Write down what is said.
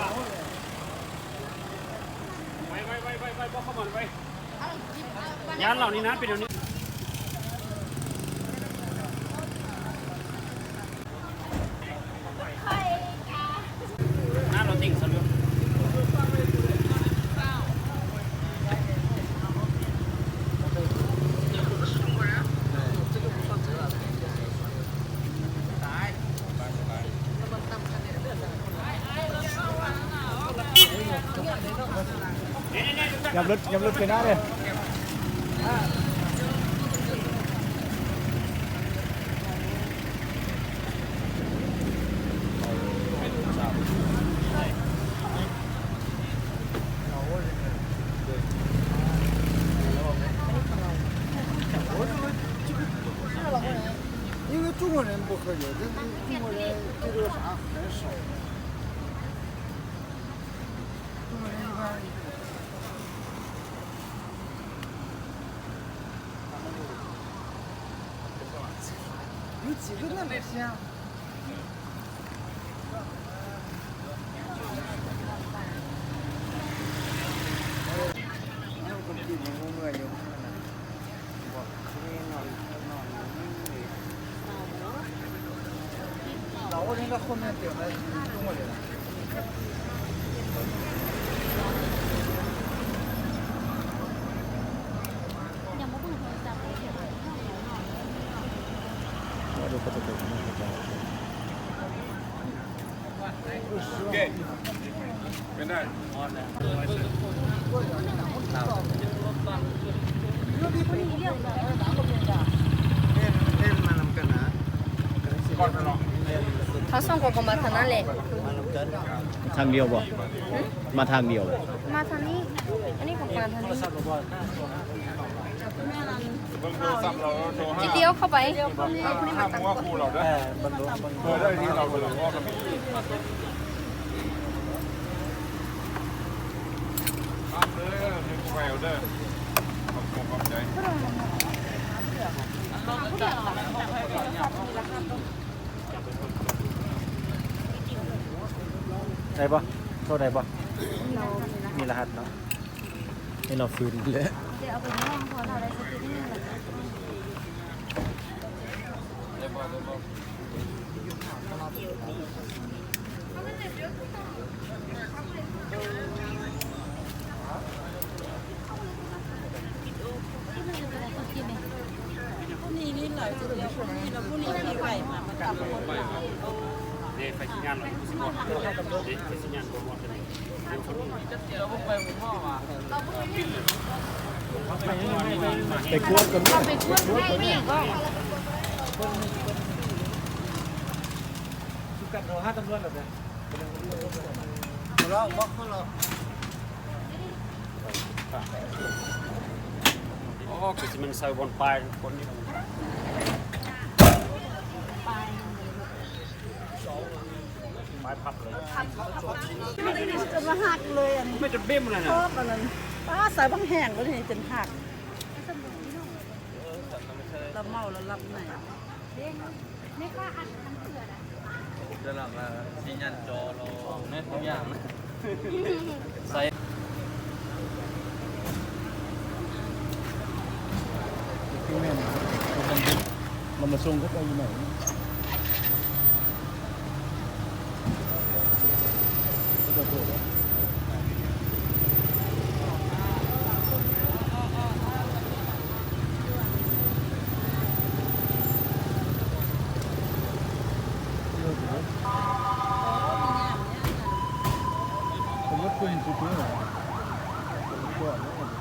ໄປ ໄປ ໄປ ໄປ ບໍ່ເຂົ້າມາໄປ ງານເຫຼົ່ານີ້ນະ ເປັນແນວນີ້ ງານເຫຼົ່າຕິ່ງສະເຫຼືອງ. ຫຍັບລົດ ຫຍັບລົດໄປໜ້າເດີ້. 因为中国人不喝酒，这中国人对这个茶很少。中国人一般有几个那么香。 ເຮົາສອງຄົນກໍມາທາງນັ້ນແຫຼະ. ທາງດຽວບໍ່? ຫຶ? ມາທາງດຽວບໍ່? ມາທາງນີ້ ອັນນີ້ກໍມາທາງນີ້. ເບິ່ງໂທລະສັບລາວ ໂທຫາ ຊິລ້ຽວເຂົ້າໄປ ເອົາຜູ້ນີ້ມາຕັ້ງກ່ອນ ເອີ ເບິ່ງດູ ເບິ່ງດູ ເອີ ໄດ້ທີ່ລາວເບິ່ງ ເອີ ກໍມີ ຕາມເດີ ເຮັດໄວເດີ ຂອບໃຈ ຂອບໃຈ. ໄດ້ບໍ່? ໂທໄດ້ບໍ່? ມີລະຫັດເນາະ. ໃຫ້ລາວຟື້ນແຫຼະ. ນີ້ນີ້ຫຼາຍຈຸດແລ້ວ ຜູ້ນີ້ລະຜູ້ນີ້ທີ່ໄປມາປະຈຳຄົນລາວ. ເດ້ ໄປຊິຍ່າງເລີຍ ໄປຊິຍ່າງເລີຍ. ໄປກວດກັນ ເຮົາໄປກວດໃຫ້ນີ້ກໍ ສຸກັນໂທຫາຕຳຫຼວດແລ້ວເດີ້. ເຮົາເລາະ ບອກເຂົາເລາະ. ໂອ້ ຄືຊິແມ່ນໃສ່ບ່ອນປາຍຄົນນີ້ ປາຍ ປາຍພັບເລີຍ ຈົນວ່າຫັກເລີຍ ອັນນີ້ ມັນຈະເບັ້ມເລີຍນະ ຊອບອັນນັ້ນ ປ້າ ໃສ່ບັກແຫ້ງເລີຍນີ້ ຈົນຫັກ ລະເມົາລະຫຼັບໃນ. ແມ່ຄ້າອັນ ອັນເສືອນະ ເດີນຫຼັງ ເອີ ຊິຍັນຈໍລໍແມ່ນທຸກຢ່າງ ໃສ່ ແມ່ນ ມັນມາສົ່ງເຂົາເຈົ້າຢູ່ໃນ Thank you.